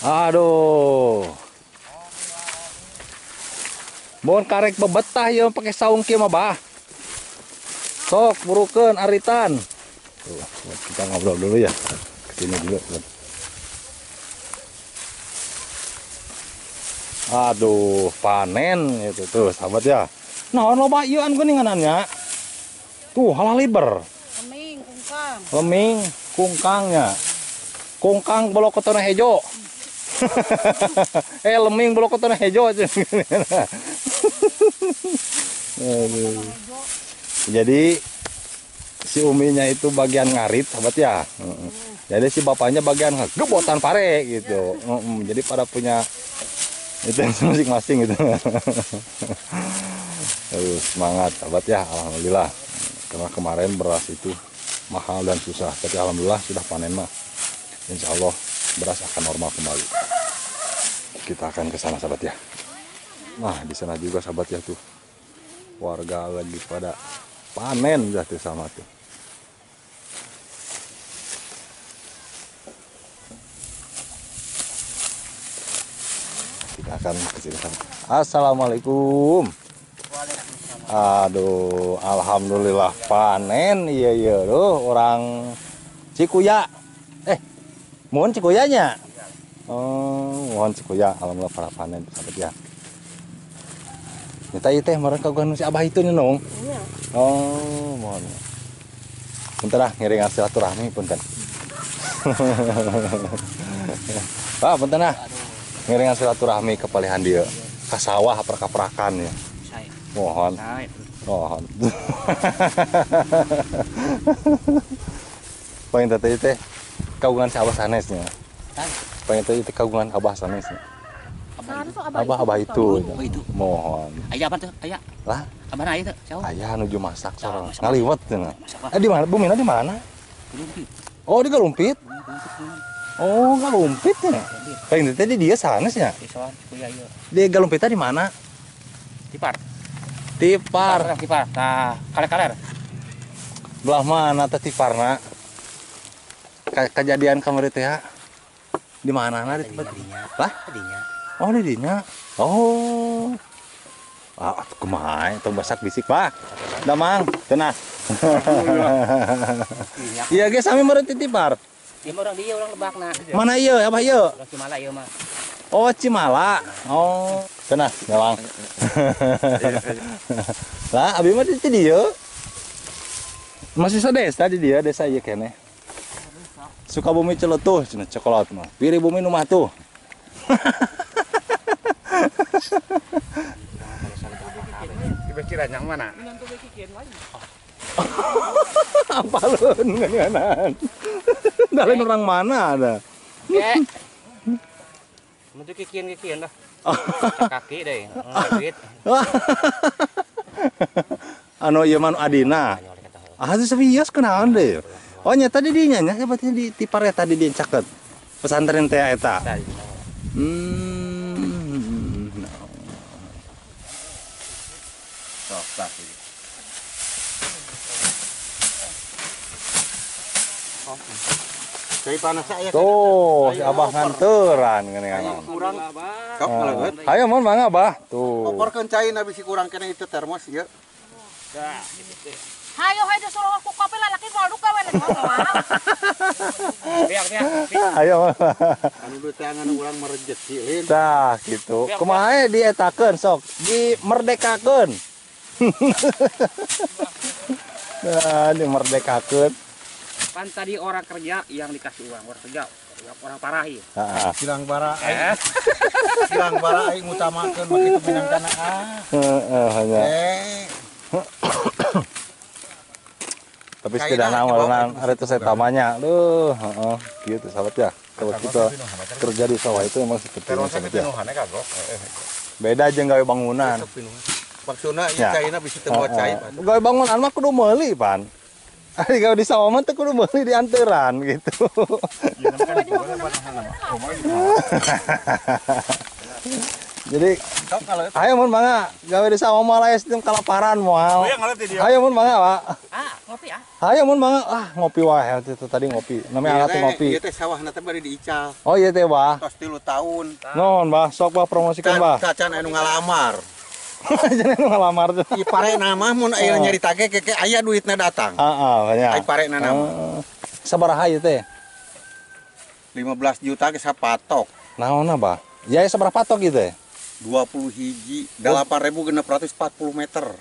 Aduh. Mun karek bebetah ieu pake saung kieu mah bah. Sok burukeun aritan. Tuh, kita ngobrol dulu ya. Kesini dulu. Aduh, panen itu tuh sahabat ya. Nah, loba ieu an geuninganannya. Tuh, halaliber. Leming, kungkang. Leming, kungkangnya. Kungkang bolokotona hejo. Leming bolokotona hejo. Aduh. Jadi si uminya itu bagian ngarit sahabat ya. Jadi si bapaknya bagian gebotan pare gitu. Jadi pada punya itu masing-masing gitu. Aduh, semangat sahabat ya, alhamdulillah. Karena kemarin beras itu mahal dan susah, tapi alhamdulillah sudah panen mah. Insya Allah beras akan normal kembali. Kita akan ke sana sahabat ya. Nah, di sana juga sahabat ya tuh. Warga lagi pada panen dah tuh sama tuh. Kita akan ke sini sama. Assalamualaikum. Aduh, alhamdulillah panen. Iya iya tuh orang Cikuya. Mohon Cikuyanya. Oh, mohon Cikuya, alhamdulillah para panen sahabat ya. Nyata ieu teh meureun kagungan si Abah itu nya nong. Iya. Oh, mohon. Punten ah ngiringan silaturahmi punten. Pak, punten ah. Ngiringan silaturahmi ke palihan dieu. Ka sawah perkaprakan ya. Mohon. Mohon. Paling teh teh kagungan si Abah sanesnya. Paling teh teh kagungan Abah sanesnya. Abah itu. Mohon. Aya apa tuh? Aya. Lah, abah aya tuh. Aya nuju masak sorang. Ngaliwet cenah. Di mana? Bumina di mana? Oh, di Galumpit. Oh, Galumpit ya. Paling teh di dia sanesnya. Di Galumpit di mana? Tipar. Tipar. Tipar. Nah, kaler-kaler. Belah mana teh Tiparna? Kejadian kamari teh ya. Di mana na di tempat? Lah? Dinya. Oh, di dinya. Oh. Ah, kumaha tong basak bisik, Pak. Damang, tenang. Iya ge sami meureun ti Tipar. Ieu mah urang dieu, urang Lebakna. Mana ieu? Abah ieu? Urang Cimala ieu mah. Oh, Cimala. Oh, tenang, Damang. Lah, abi mah di dieu. Masih sadesa di dieu, desa ieu keneh. Sukabumi Celetuh cenah coklat mah. Piri bumi nu mah tuh. Yang mana? Apa lu ngeunaan? Dalin orang mana ada? Mentu kikian-kikian dah. Kaki deh, duit. Anu ieu mah adina. Ah, serius kunaon deui? Oh, nya tadi dinya nya berarti di Tipar ya tadi di caket. Pesantren teh eta. Tuh, si Abah nganteran geuningan. Kurang. Kok ngaleut. Hayo mun mangga Abah. Tuh. Koporkeun cai na bisi kurang keneh itu termos ieu. Hayo hayo suruh aku kopi lah laki mau duka we. Biak biak. Ayo. Anu duit tangan urang mah rejeki lin. Tah gitu. Kumaha dietakeun sok, dimerdekakeun. Nah, dimerdekakeun. Kan tadi orang kerja yang dikasih uang, orang kerja orang parahi. Heeh. Silang bara aing. Silang bara aing ngutamakeun mah kitu minang kana ah. Heeh, hanya. Tapi setidaknya warna hari itu saya tamanya, duh, heeh, gitu sahabat ya. Kalau kita kerja di sawah itu emang seperti ini sahabat ya. Beda aja gawe bangunan. Maksudna ieu caina bisa teu mawa cai. Gawe bangunan mah kudu meuli, Pan. Ari gawe di sawah mah teu kudu meuli di anteran gitu. Jadi ayo mun mangga gawe di sawah mah laes teu kalaparan moal. Ayo mun mangga, Pak. Ngopi ah. Hayo mun mangga ah ngopi wae itu tadi ngopi. Namanya alat ngopi. Ieu teh sawahna teh bari diical. Oh iya teh bah. Tos 3 tahun. Nuhun bah, sok bah promosikan bah. Cacan anu ngalamar. Cacan anu ngalamar tuh. Ieu parena mah mun aya nyarita ge keke aya duitna datang. Heeh, banyak. Ai parena mah. Sabaraha ieu teh? 15 juta ge sapatok. Naonna bah? Ya sabaraha patok ieu teh? 20 hiji, 8.640 meter.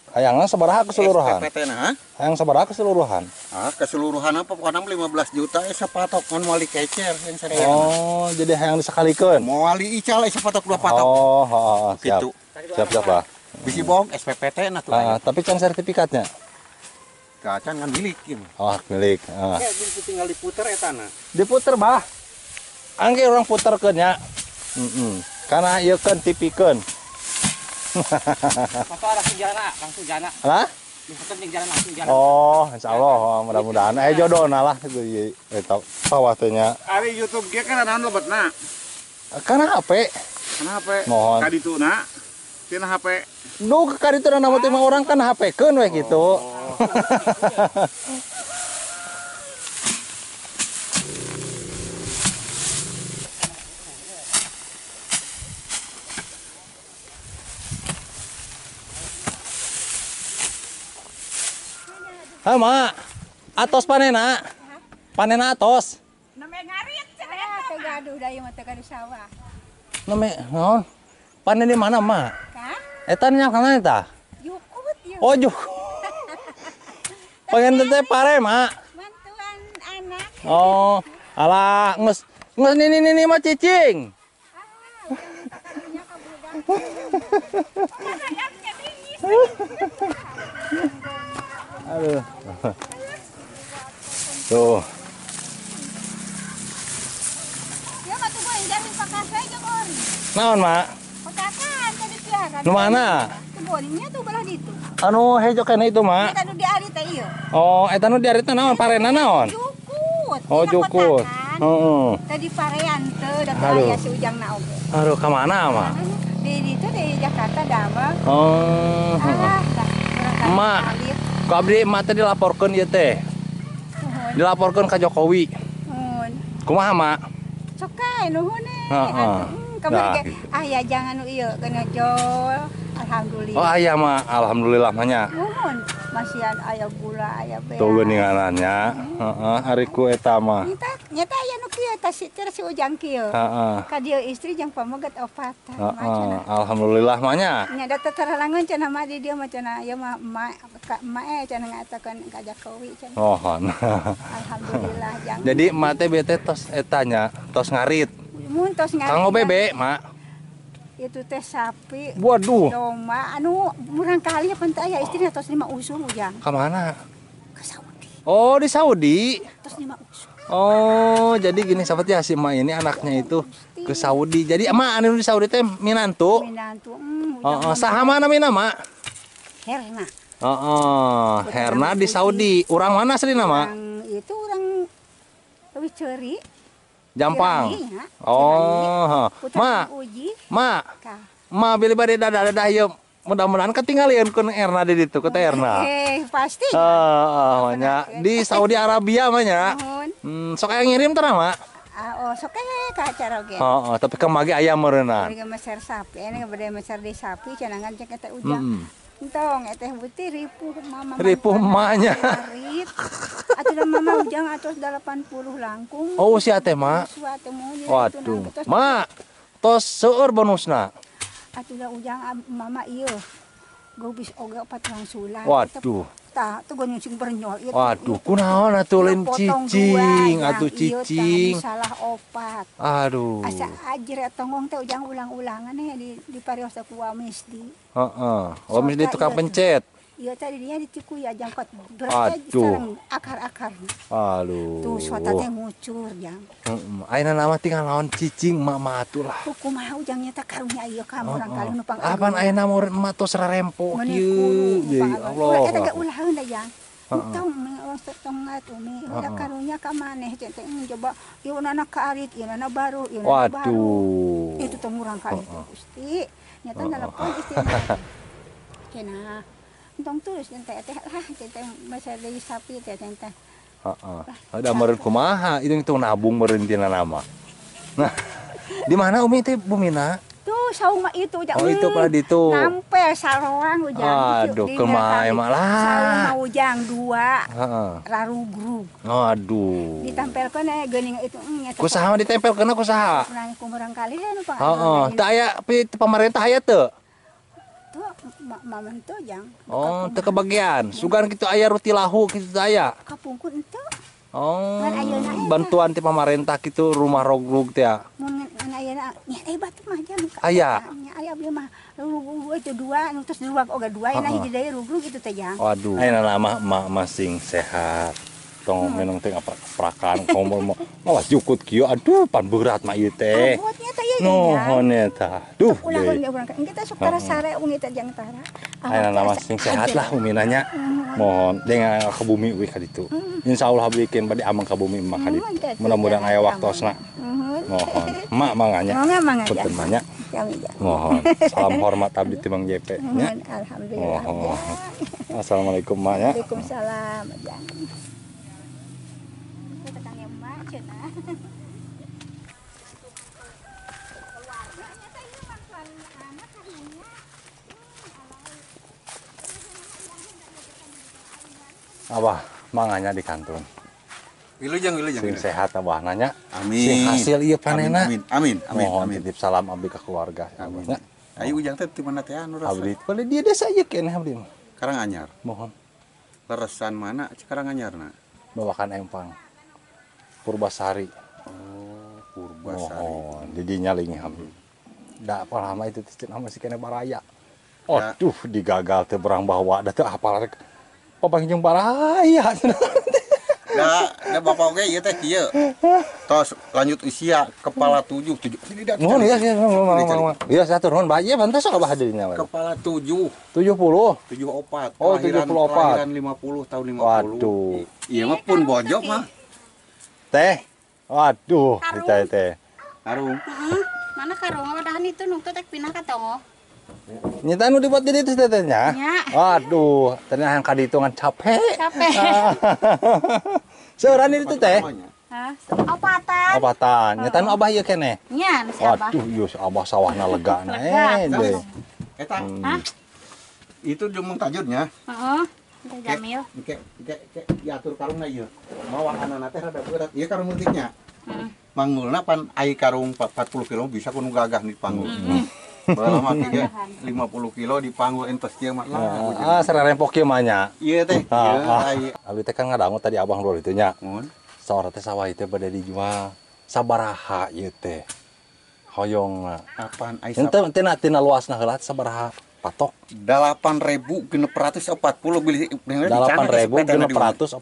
Hayangna sabaraha keseluruhan? SPPT na, ha? Hayang sabaraha keseluruhan? Ah, keseluruhan apa pokoknya 15 juta sapatok kan moal dikecer yang sadayana. Oh, jadi hayang disakalikeun. Moal diical sapatok dua patok. Oh, oh, siap. Gitu. Siap, siap, Pak. Bisi bohong SPPT na tuh. Tapi can sertifikatnya? Kacan kan milik ieu. Oh, milik. Ah. Ya, bisa tinggal diputer etana. Diputer, Bah. Angge urang puterkeun nya. Heeh. Karena ieu keun tipikeun. Foto langsung jalan, langsung jalan. Lah? Misalkan jalan langsung jalan. Oh, insyaallah mudah-mudahan jodohna lah itu ieu eta sawah teh nya. Ari YouTube ge kan naon lebetna? Kana HP. Kana HP. Mohon. Ka dituna tina HP. Duh, ka dituna nama teh mah urang kan HP keun we gitu. Oh. Ha, Mak. Atos panena. Panena atos. Name ngarit cenah teu gaduh da ieu mah teu gaduh sawah. Name naon? Panen di mana, Mak? Ka? Eta nya kana eta? Jukut ieu. Oh, jukut. Pengen teh pare, Mak. Mantuan anak. Oh, alah geus geus nini mah cicing. Aduh. Tuh. Ya mah tuh gua jamin pakasai jeung ori. Naon, Mak? Pakakan tadi piara. Nu mana? Boningnya tuh belah ditu. Anu hejo kene itu, Mak. Eta nu diarit teh ieu. Oh, eta nu diarit teh naon? Parena naon? Jukut. Oh, jukut. Heeh. Tadi parean teu da aya si Ujangna oge. Aduh, ka mana, Mak? Di ditu di Jakarta damel. Oh. Ah, Mak. Ku abdi emak teh dilaporkeun ieu teh. Dilaporkeun ka Jokowi. Nuhun. Kumaha, Mak? Sok kae nuhun eh. Heeh. Kamari ge aya jangan nu ieu geuna jol. Alhamdulillah. Oh, aya mah alhamdulillah mah nya. Nuhun. Masihan aya gula, aya bea. Tuh geuninganannya. Heeh, ari ku eta mah. Nyata aya nu kieu tah si si Ujang kieu. Heeh. Ka dieu istri jeung pameget opatan. Heeh, alhamdulillah mah nya. Nya da teteralangeun cenah mah di dieu mah cenah ieu mah emak ka emak cenah ngatakeun ka Jokowi cenah. Mohon. Alhamdulillah jang. Jadi emak teh bete tos eta nya, tos ngarit. Mun tos ngarit. Kanggo bebe, Mak. Itu teh sapi. Waduh. Domba anu murang kali pan teh aya istrina tos 5 usum Ujang. Ka mana? Ke Saudi. Oh, di Saudi. Tos 5 usum. Oh, jadi gini sahabat ya, si emak ini anaknya itu ke Saudi. Jadi emak anu di Saudi teh minantu. Minantu. Oh, saha mana mina, Mak? Herna. Oh, Herna di Saudi. Urang mana asli nama? Urang itu urang Leuwih Ceuri. Jampang. Oh, Mak. Mak. Mak bilih bade dadah-dadah ieu mudah-mudahan ketinggalieun ku Erna di ditu ku teh Erna. Pasti. Heeh, nya di Saudi Arabia mah nya. Sok aya ngirim teh, Mak? Oh, sok aya ka acara oge. Heeh, tapi kamari aya meureunna. Bade meser sapi, ene bade meser di sapi cenah ngan cek eta Ujang. Entong eteh buti ripuh mama. Ripuh emaknya. Atuh mama Ujang atos 80 langkung. Oh, usia teh, Mak. Waduh. Mak, tos seueur bonusna. Atuh da Ujang mama ieu. Gobis oge opat wangsulan. Waduh. Tah, tuh geuning sing bernyol ieu. Waduh, kunaon atuh lain cicing, atuh cicing. Salah opat. Aduh. Asa ajir tonggong teh Ujang ulang-ulangan eh di parios ku Wamisdi. Heeh. Wamisdi tukang pencet. Iya tadi dia ditiku ya jangkot berat sareng akar-akar. Aduh. Tuh suata teh ngucur jang. Heeh. Ayeuna nama tinggal lawan cicing mak mah atuh lah. Kumaha Ujang nya teh karunya ieu ka murang kali nu pang. Apan ayeuna murid emak tos rarempo kieu. Ya Allah. Eta ge ulaheun da jang. Tong tong atuh mi udah karunya ka maneh teh coba ieu nana ka arit, ieu nana baru, ieu nana baru. Waduh. Itu teh murang kali teh Gusti. Nyata naleupon istri. Cenah. Entong terus teh teh lah teh masa deui sapi teh teh. Heeh. Ada meureun kumaha itu nabung meureun tina nama. Nah, di mana Umi teh bumina? Tuh saung mah itu ujang. Oh, itu pada itu. Nampel saroang ujang. Aduh, kumaha mah lah. Saung mah ujang dua. Heeh. Rarugrug. Aduh. Ditempelkeun geuning itu nya. Kusaha mah ditempelkeun kusaha? Kurang kurang kali nu pang. Heeh, teu aya pemerintah aya teu? Tuh mamen teu jang. Oh, teu kebagian. Sugan kitu aya rutilahu kitu teu aya. Kapungkur henteu. Oh, bantuan ti pemerintah kitu rumah rogrug teh. Mun ngan ayeuna nya batu mah jang. Aya. Nya aya abdi mah rugrug itu dua, nu terus dua oge dua, nah hiji deui rugrug itu teh jang. Waduh. Ayeuna mah emak mah sing sehat. Tong minum teh ngaprak-aprakan komo malah jukut kieu aduh pan berat mah ieu teh. Abotnya teh ieu. Nuhun eta. Duh. Ulah urang kita sok tara sare ungi teh jang tara. Ayeuna mah sing sehat lah umi nanya. Mohon dengan ke bumi we ka ditu. Insyaallah bikin bade amang ka bumi mah ka ditu. Mudah-mudahan aya waktosna. Mohon. Emak manganya. Punten mah nya. Mohon. Salam hormat abdi ti Bang JP nya. Alhamdulillah. Mohon. Assalamualaikum mak nya. Waalaikumsalam jang. Abah, manganya di kantun. Wilujeng, wilujeng. Sing sehat abah nanya. Amin. Sing hasil ieu panena. Amin, amin, amin. Mohon amin. Titip salam abdi ke keluarga. Amin. Ayo ujang teh di mana teh anu rasa? Abdi pada dia desa ieu keneh abdi mah. Karanganyar. Mohon. Leresan mana Karanganyarna? Bawakan Empang. Purbasari. Oh, Purbasari. Mohon, didinya lingi abdi. Da apa lama itu teh cenah masih keneh baraya. Aduh, digagal teh berang bawa da teu apal rek. Papanggih jeung baraya. Da, da bapak oge ieu teh kieu. Tos lanjut usia kepala 7 7. Nuhun ya, nuhun. Iya, satu nuhun bah. Ieu bantu sok abah dirinya. Kepala 7. 70. 74. Oh, 74. Kelahiran 50 tahun 50. Waduh. Ieu mah pun bojok mah. Teh. Waduh, teh teh. Karung. Mana karung wadahan itu nungtu teh pindah ka tongo. Nyata nu dibuat jadi itu tetehnya. Waduh, ternyata yang kadi hitungan capek. Capek. Seuran itu teh. Hah? Opatan. Opatan. Nyata nu abah ieu keneh. Nya, si abah. Waduh, ieu si abah sawahna lega na eh. Eta. Hah? Itu jumung tajudnya. Heeh. Teh Jamil. Engke diatur karungna ieu. Mawa anana teh rada berat. Ieu karung leutiknya. Heeh. Manggulna pan ai karung 40 kilo bisa kudu gagah dipanggul. Lama 50 kilo dipanggul entos kieu mah lah. Ah, sararempok kieu mah nya. Ieu teh. Ieu abdi teh kan ngadangu tadi abang dulu itu nya. Saora teh sawah itu bade dijual. Sabaraha ieu teh? Hoyongna. Apaan ai? Henteu tina luasna heula sabaraha patok? 8.640 bilih 8.640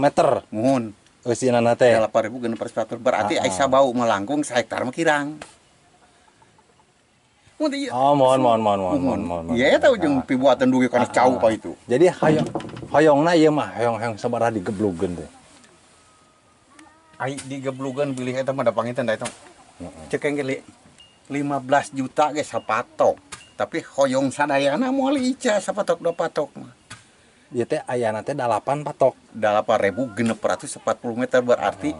meter. Muhun. Eusinana teh 8.640 berarti ai sabau mah langkung sahektar mah kirang. Oh, mohon. Iya, eta ujung pibuatan dugi kana cau pa itu. Jadi hoyong hoyongna ieu mah hoyong-hoyong sabaraha digeblugeun teh. Ai digeblugeun bilih eta mah da panginten da eta. Cek engge 15 juta ge sapatok. Tapi hoyong sadayana moal ica sapatok dua patok mah. Ieu teh ayana teh 8 patok. 8.640 meter berarti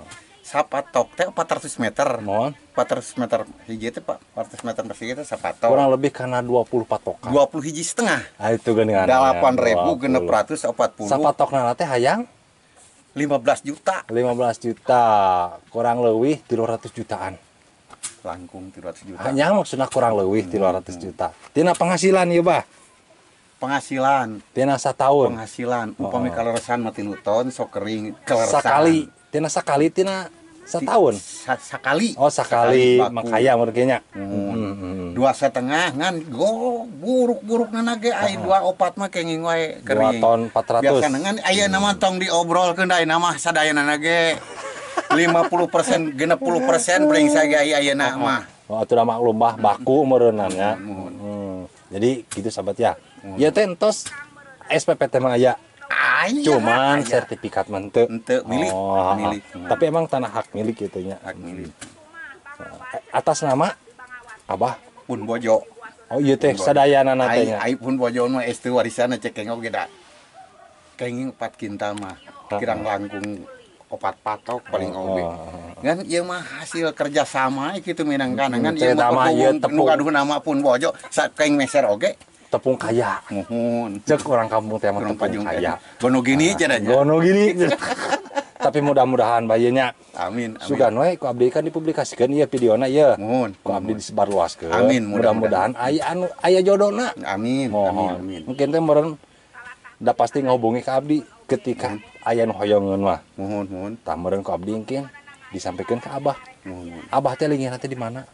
sapatok teh 400 meter. Mohon. 400 meter hiji teh Pak, 400 meter persegi teh sapatok. Kurang lebih karena 20 patokan. 20 hiji setengah. Ah itu geuningan. 8.640. Sapatokna teh hayang 15 juta. 15 juta. Kurang leuwih 300 jutaan. Langkung 300 juta. Hanya maksudna kurang leuwih 300 juta. Tina penghasilan ieu bah. Penghasilan. Tina sataun. Penghasilan upami kaleresan mah 3 ton sok kering kaleresan. Sakali, tina sakali tina setahun. Sakali. Oh, sakali makaya meureun nya. 2,5 ngan go buruk-buruk nana ge ai 2,4 mah kenging wae kering. 2 ton 400. Biasana ngan ayeuna mah tong diobrolkeun da ayeuna mah sadayana ge 50% 60% brengsek ge ayeuna mah. Oh, atuh maklum bah baku meureunna nya. Jadi gitu sahabat ya. Ieu teh entos SPPT mah aya. Cuman aya. Sertifikat mah henteu. Henteu milik. Oh, milik. Tapi emang tanah hak milik gitu nya. Hak milik. Atas nama Abah pun bojo. Oh iya teh sadayana teh nya. Ai pun bojo mah es teu warisan cek kenging oge da. Kenging 4 kintal mah kirang langkung 4 patok paling oge. Ngan ieu mah hasil kerja sama kitu minangkana ngan ieu mah tepung gaduh nama pun bojo sakeng meser oge tepung kaya. Muhun. Cek orang kampung teh mah tepung kaya. Gono gini cenah nya. Gono gini. Tapi mudah-mudahan bayeunya. Amin. Sugan we ku abdi kan dipublikasikeun ieu videona ieu. Muhun. Ku abdi disebarluaskeun. Amin. Mudah-mudahan aya anu aya jodona. Amin. Mohon. Amin. Mungkin teh meureun da pasti ngahubungi ka abdi ketika aya nu hoyongeun mah. Muhun, muhun. Tah meureun ku abdi engkin disampaikan ke Abah. Muhun. Abah teh linggihna teh di mana?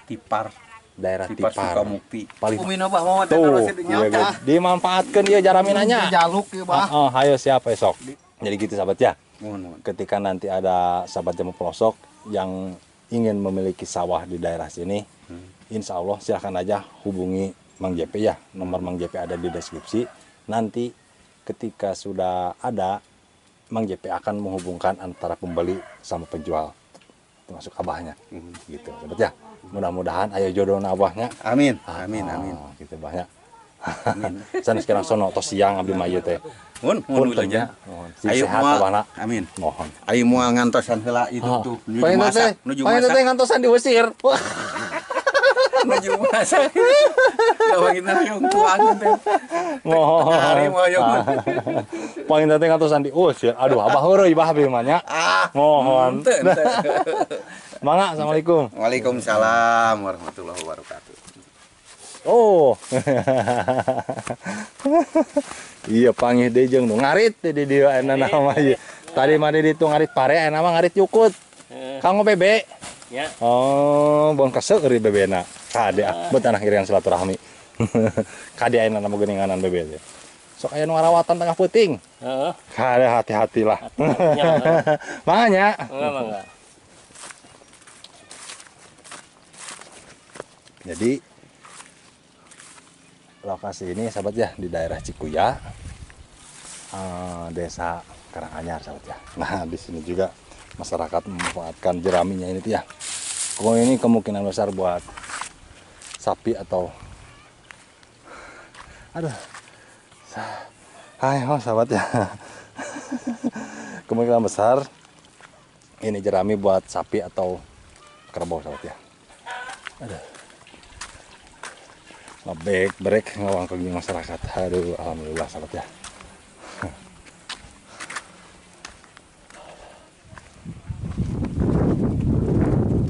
Tipar. Daerah Tipar. Sukamukti. Paling Umi tuh, dimanfaatkeun ieu jaraminanya. Jaluk ieu, Bah. Heeh, hayo siap esok. Jadi gitu sahabat ya. Muhun, muhun. Ketika nanti ada sahabat Jamu Pelosok yang ingin memiliki sawah di daerah sini, insya Allah silahkan aja hubungi Mang JP ya. Nomor Mang JP ada di deskripsi. Nanti ketika sudah ada, Mang JP akan menghubungkan antara pembeli sama penjual, termasuk abahnya. Gitu, sahabat ya. Mudah-mudahan ayo jodoh abahnya. Amin, amin, amin. Gitu banyak. Amin. Sekarang sono tos siang abdi mah ieu teh. Mun, mun wilujeng. Ayo sehat abahna. Amin. Mohon. Ayo moal ngantosan heula itu tuh. Nuju masak, nuju masak. Teh ngantosan diusir. Nuju masak. Lawangina hoyong tuang teh. Mohon. Hari moal hoyong. Panginten teh ngantosan diusir. Aduh, abah heureuy bah abdi mah nya. Mohon. Henteu, henteu. Mangga, assalamualaikum. Waalaikumsalam warahmatullahi wabarakatuh. Oh. Iya panggih deui jeung nu ngarit di dieu aya nama ieu. Tadi mah di ditu ngarit pare, aya mah ngarit jukut. Kanggo bebe. Ya. Oh, bon kaseueur bebena. Kade ah, beut tanah irian silaturahmi. Kade aya nama geuninganan bebe teh. Sok aya nu ngarawatan tengah peuting. Heeh. Kade hati-hatilah. Mangga. Mangga. Jadi lokasi ini sahabat ya di daerah Cikuya, desa Karanganyar sahabat ya. Nah di sini juga masyarakat memanfaatkan jeraminya ini tuh ya. Kalau ini kemungkinan besar buat sapi atau aduh, hai oh sahabat ya. Kemungkinan besar ini jerami buat sapi atau kerbau sahabat ya. Aduh. Ngebek brek ngawangkong masyarakat. Aduh, alhamdulillah sahabat ya.